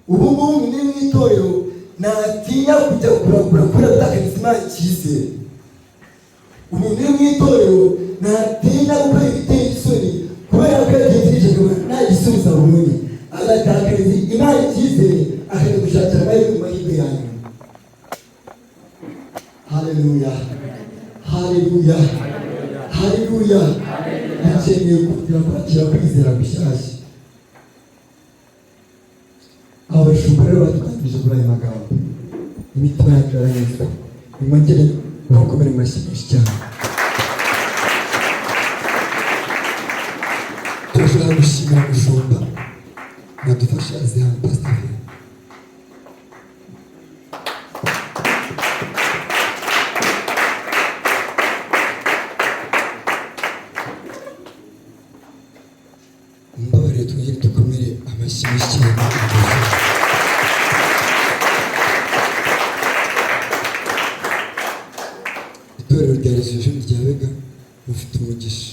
Ubu ngubu ni mu itorero, ntatinya kujya kuragura kubera gutakariza Imana icyizere. Umuntu uri mu itorero ntatinya gukora ibiteye isoni kubera ko yatekereje ngo nta gisubizo abonye, agatakariza Imana icyizere, akajya gushakira amahirwe mu mahirwe ya nyuma. Haleluya, haleluya, haleluya! Dukeneye kongera kwakira kwizera gushyashya. Aba bashumba rero batutangije kuri ayo magambo, imitima yacu yaranyuzwe. Nimwongere bakomere amashyi menshi cyane. Turashaka gushimira umushumba nadufasha aze hano, Pasiteri. Mbabarire, twongere dukomere amashyi menshi cyane umushumba. Itorero rya Resurrection rya Bega, mufite umugisha.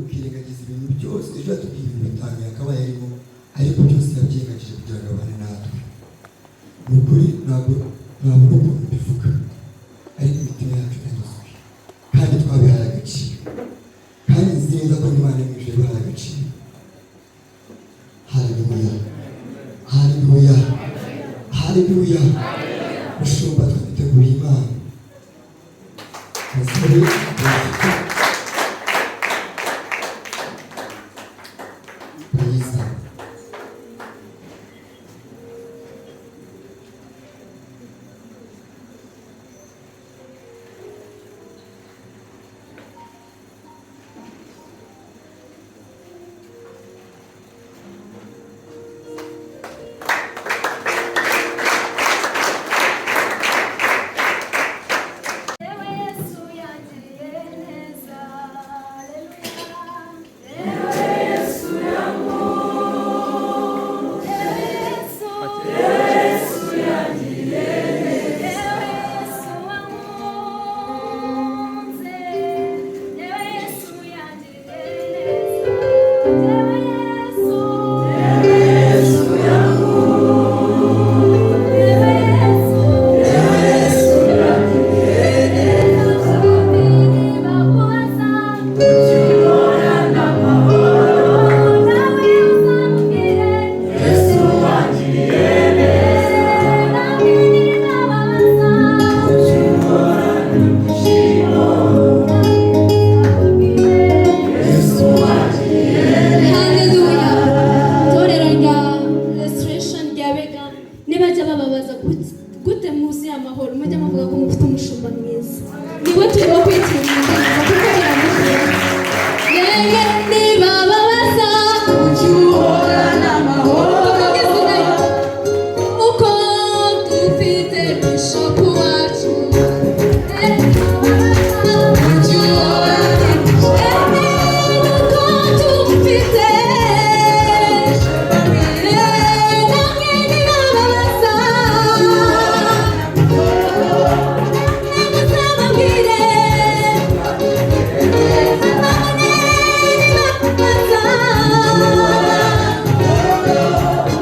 Ukirengagiza ibintu byose. Ejo yatubwiye ibintu bitanu yakabaye arimo, ariko byose yabyirengagije kugira ngo abane natwe. Ni ukuri ntabwo nabura ukuntu mbivuga, ariko imitima yacu iranyuzwe kandi twabihaye agaciro, kandi nzi neza ko Imana yo mu ijuru yabihaye agaciro. Haleluya, haleluya, haleluya! Mushumba, twabiteguriye Imana. Musabe mwiza. Yewe Yesu yangiriye neza, haleluya. Yewe Yesu yankunze, Yewe Yesu yangiriye neza, Yewe Yesu wankunze, Yewe Yesu yangiriye neza, Yewe Yesu, Yewe Yesu yankunze, Yewe Yesu, Yewe Yesu Haleluya! Itorero rya Restoration rya Bega, nibajya bababaza gute muzi amahoro, mujye muvuga ko mufite umushumba mwiza. Niwe turimo kwitirira indirimbo kuko biramukwiye. Yemwe nibababaza tuvuge izina rye, uko dufite bishopu wacu. Uko tumufite, namwe nibababaza muzababwire,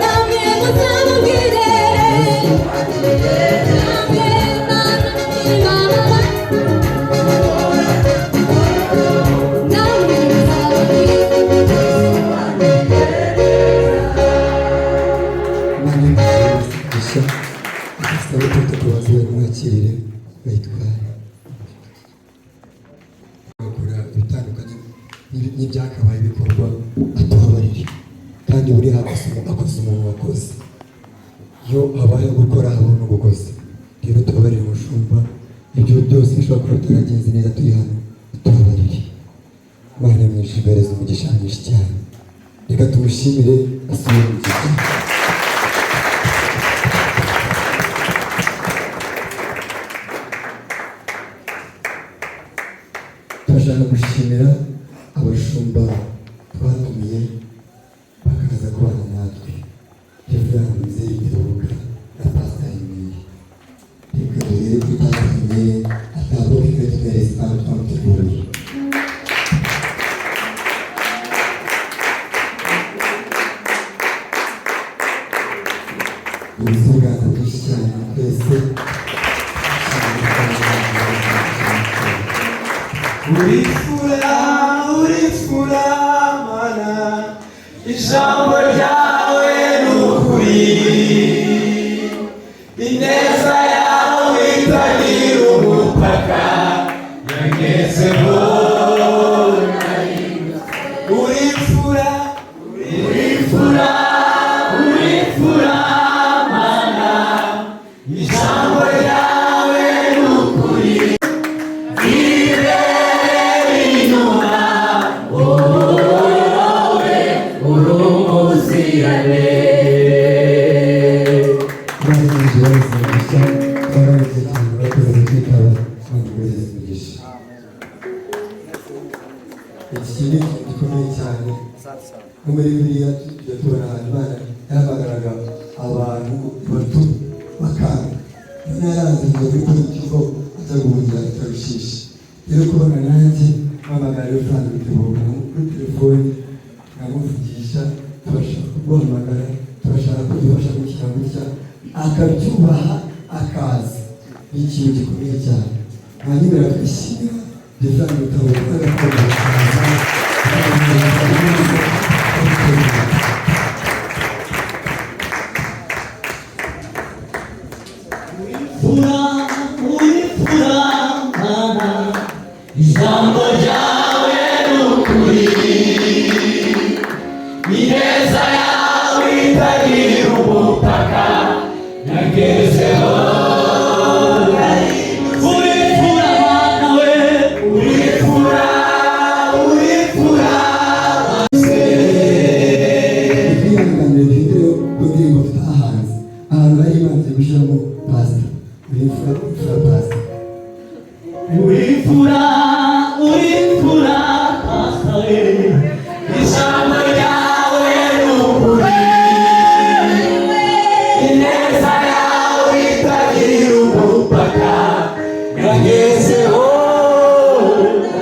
namwe muzababwire, namwe namwe muzababwire. Imana y'umugisha. Abasabe protocol baze bayimwakirire, bayitware. Bakora ibitandukanye n'ibyakabaye bikorwa, atubabarire. Kandi buri hakoze akoze umuntu wakoze, iyo habayeho gukora habaho no gukoza. Rero tubabarire umushumba, ibyo byose bishobora kuba bitaragenze neza turi hano, tubabarire. Imana yo mu ijuru ibahereze umugisha mwinshi cyane. Reka tumushimire asubire mu gihe. Turashaka gushimira abashumba twatumiye bakaza kubana natwe, Reverend Muzeyi Tebuka na Pastor Emile. Reka duhere kuri Pastor Emile, atambuke twe tumereze impano twamuteguriye. Ubuze ibiganza byinshi cyane twese. Urifura, urifura, mana, ijambo ryawe ni ukuri, ineza yawe itagira umupaka, yangezeho. Urifura, urifura, urifura, mana, ijambo ryawe ni ukuri, inyuma wowe uri umuziranenge. Barangije bazigisha, barangije cyane, bakoze kwitaba kandi bazigisha. Iki ni ikintu gikomeye cyane. No muri Bibiliya tujya tubona ahantu Imana yahamagaraga abantu bato bakanga. None yaranze kujya kuri politiko, ajya guhungira i Tarushishi. Rero kubona nanjye mpamagara rero Frank Rutebuka kuri telefoni, nkamuvugisha, turashaka kuguhamagara, turashaka ko dufasha gutya gutya, akabyubaha akaza, ni ikintu gikomeye cyane. Hanyuma twishimira Frank Rutebuka agakomeza akaza. Urifura, urifura, mana, ijambo ryawe ni ukuri, ineza yawe itagira umupaka, yangezeho. Urifura, mana we, urifura, urifura. Twihanganire duhindure ku ndirimbo tutahanze ahantu bari banze gushyiramo pasita urifura, urifura, pasita. Urifura, urifura, pastor we, ijambo ryawe ni ukuri, ineza yawe itagira umupaka, yangezeho,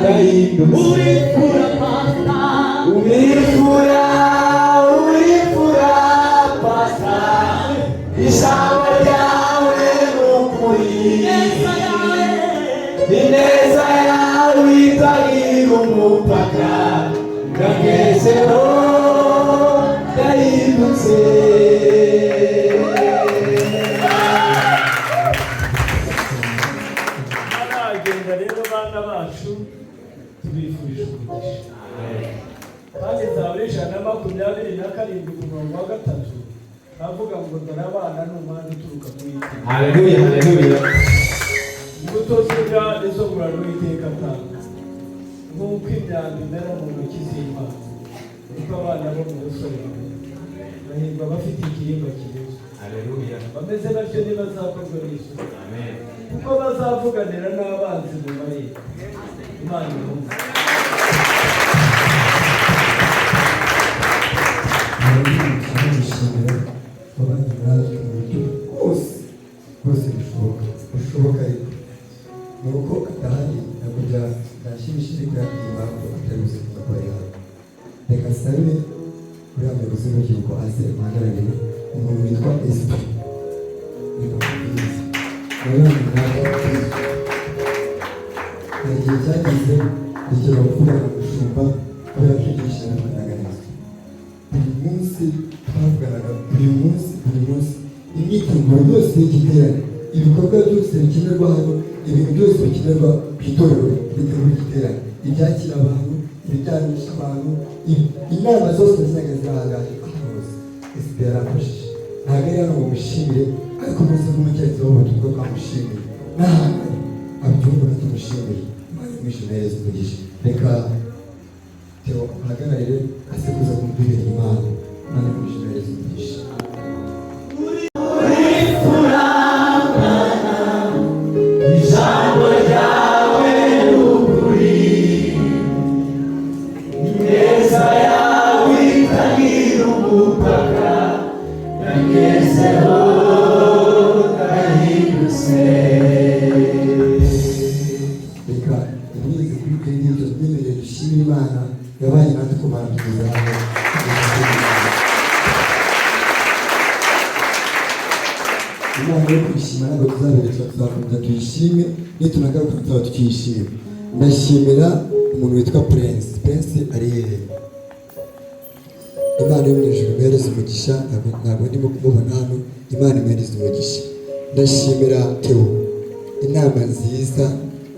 ndahindutse. Urifura, pastor, urifura, urifura, pastor, ijambo ryawe ni ukuri, ineza yawe itagira umupaka, ndagezeho, ndahindutse. Baragenda rero, bana bacu, tubifurije umugisha. Kandi Zaburi 127 ku murongo wa 3 avuga ngo: "Dore abana ni umwami uturuka mu Uwiteka." Haleluya, haleluya. Imbuto z'inda nizo ngororano Uwiteka atanga. Nk'uko imyambi imera mu ntoki z'Imana, niko abana bo mu busore bamera. Bahirwa abafite igihimba kibuzwe. Haleluya. Bameze batyo ntibazakorwa n'isoni, Amen. kuko bazavuganira n'abanzi mu marembo. Imana ibumve. Gushimira abandi natwe mu buryo bwose bwose bushoboka, ariko ni uko adahari ntabwo byanshimishije kuyabwira impamvu atari buze kuza kuba ari hano. Reka nsabe uriya muyobozi w'urubyiruko aze amuhagararire, umuntu witwa Esprit. Reka mubwirize wabanye natwe. Hari igihe cyageze ndekera kuvugana na mushumba kubera ko ibyinshi navuganaga neza buri munsi. Twavuganaga buri munsi, buri munsi, imyiteguro yose y'igiterane, ibikorwa byose bikenerwa hano, ibintu byose bikenerwa ku itorero ritegura igiterane, ibyakira abantu, ibiryamisha abantu, inama zose zinaga zirahangaje ahantu hose. Esipi yaramfashije. Ntabwo ari hano ngo mushimire, ariko umunsi bw'umukerezo w'ubutumwa twamushimiye n'ahantu ari abyumva tumushimire. Imana imwishimire neza umugisha. Reka Theo ahagararire aze kuza kumubwira Imana. Imana imwishimire neza umugisha. Ijambo ryawe ni ukuri, ineza yawe itagira umupaka, yangezeho, ndahindutse. Reka imyizi kuri twe n'ibyo twemereye dushimire Imana yabanye natwe kumara kugeza hano. Imana yo kwishima ntabwo tuzabereka, tuzakomeza tuyishime, nitunagaruka tuzaba tukiyishima. Ndashimira umuntu witwa Prince. Prince ari hehe? Imana yo mu ijuru imuhereze umugisha. Ntabwo ndimo kumubona hano. Imana imuhereze umugisha. Ndashimira Theo, inama nziza,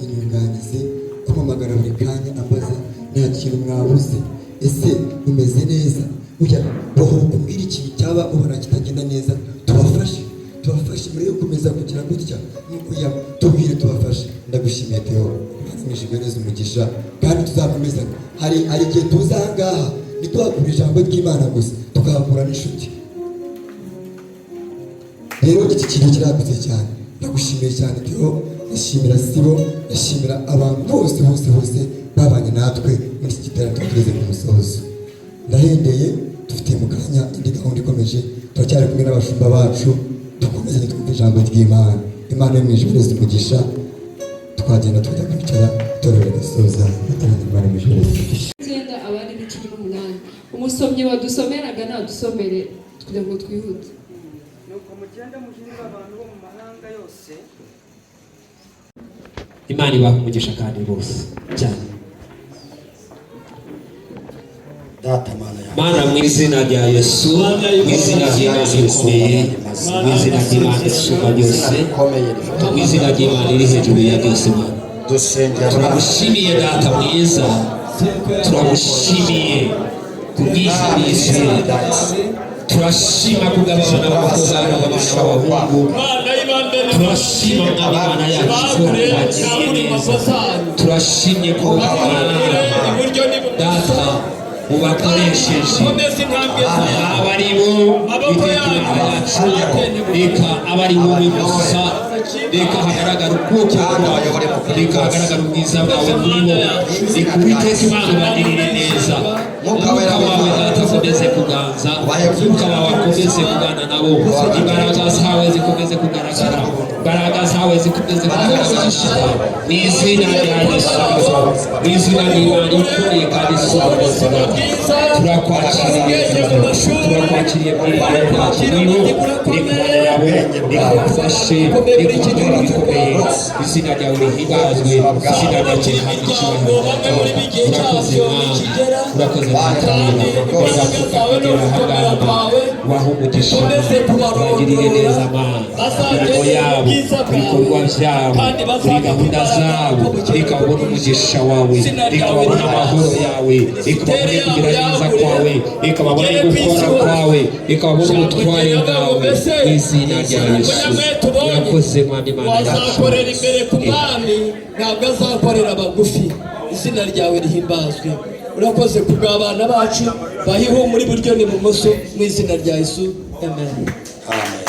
inyunganizi, kumpamagara buri kanya ambaza: "Nta kintu mwabuze? Ese mumeze neza?" Burya bohoka umbwira ikintu cyaba ubona kitagenda neza, tubafashe, tubafashe muri yo gukomeza kugira gutya nukuya, tubwire tubafashe. Ndagushimiye Theo, Imana mu ijuru iguhereze umugisha kandi tuzakomeza. Hari igihe tuza aha ngaha ntituhakure ijambo ry'Imana gusa, tukahakura n'inshuti. Rero iki kintu kiragutse cyane. Ndagushimiye cyane Theo, ndashimira Sibo, ndashimira abantu bose bose bose babanye natwe muri iki giterane tugeze ku musozo. Ndahendeye, dufite mu kanya indi gahunda ikomeje, turacyari kumwe n'abashumba bacu, dukomeze twumve ijambo ry'Imana. Imana yo mu ijuru ihereze umugisha. Twagenda tukajya kwicara, itorero rigasoza bateranye. Imana mu ijuru ihereze umugisha. 9, abandi ni 18. Umusomyi wadusomeraga nadusomere kugira ngo twihute. Nuko mugende muhindure abantu bo mu mahanga yose. Imana ibaha umugisha kandi bose cyane. Data, Mana yawe. Mana, mu izina rya Yesu, mu izina ry'Imana ikomeye, mu izina ry'Imana isumba byose, rikomeye rifite mu izina ry'Imana iri hejuru ya byose, Mana, dusengera abana. Turagushimiye Data mwiza, turagushimiye kubw'isi. Turashima kubw'abana b'abakobwa n'abana b'abahungu. Turashima, Mwami Imana yacu, ko wagiriye neza. Turashimye ko Mana Data ubakoresheje, aba ari bo Iteka yacu. Reka abe ari wowe gusa, reka hagaragara ukuboko kwawe, reka hagaragara ubwiza bwawe kuri bo. Reka Uwiteka Imana ubagirire neza. Umwuka wawe Data akomeze kuganza, Umwuka wawe akomeze kuganza nabo, imbaraga zawe zikomeze kugaragara, imbaraga zawe zikomeze kugaragara mu izina rya Yesu Kristo, mu izina ry'Imana ikomeye kandi isumba byose. Data, turakwakiriye, turakwakiriye muri iri ryacu. Ngwino, reka ubane nabo, reka ubafashe, reka ubakore ibikomeye. Izina ryawe rihimbazwe, izina ryawe rihabwe icyubahiro. Urakoze Mwami, urakoze Data. Reka tukakugera ahangaha, waha umugisha, ubagirire neza Mana, imirimo yabo, ibikorwa byabo, muri gahunda zabo, reka babone umugisha wawe, reka babone amahoro yawe, reka babone kugira neza kwawe, reka babone gukora kwawe, reka babone ubutware bwawe, mu izina rya Yesu. Urakoze Mwami Imana yacu. Wazakorera imbere ku mwami, ntabwo azakorera abagufi. Izina ryawe rihimbazwe. Urakoze ku bw'abana bacu, bahiho muri buryo n'ibumoso, mu izina rya Yesu, amen. Amen.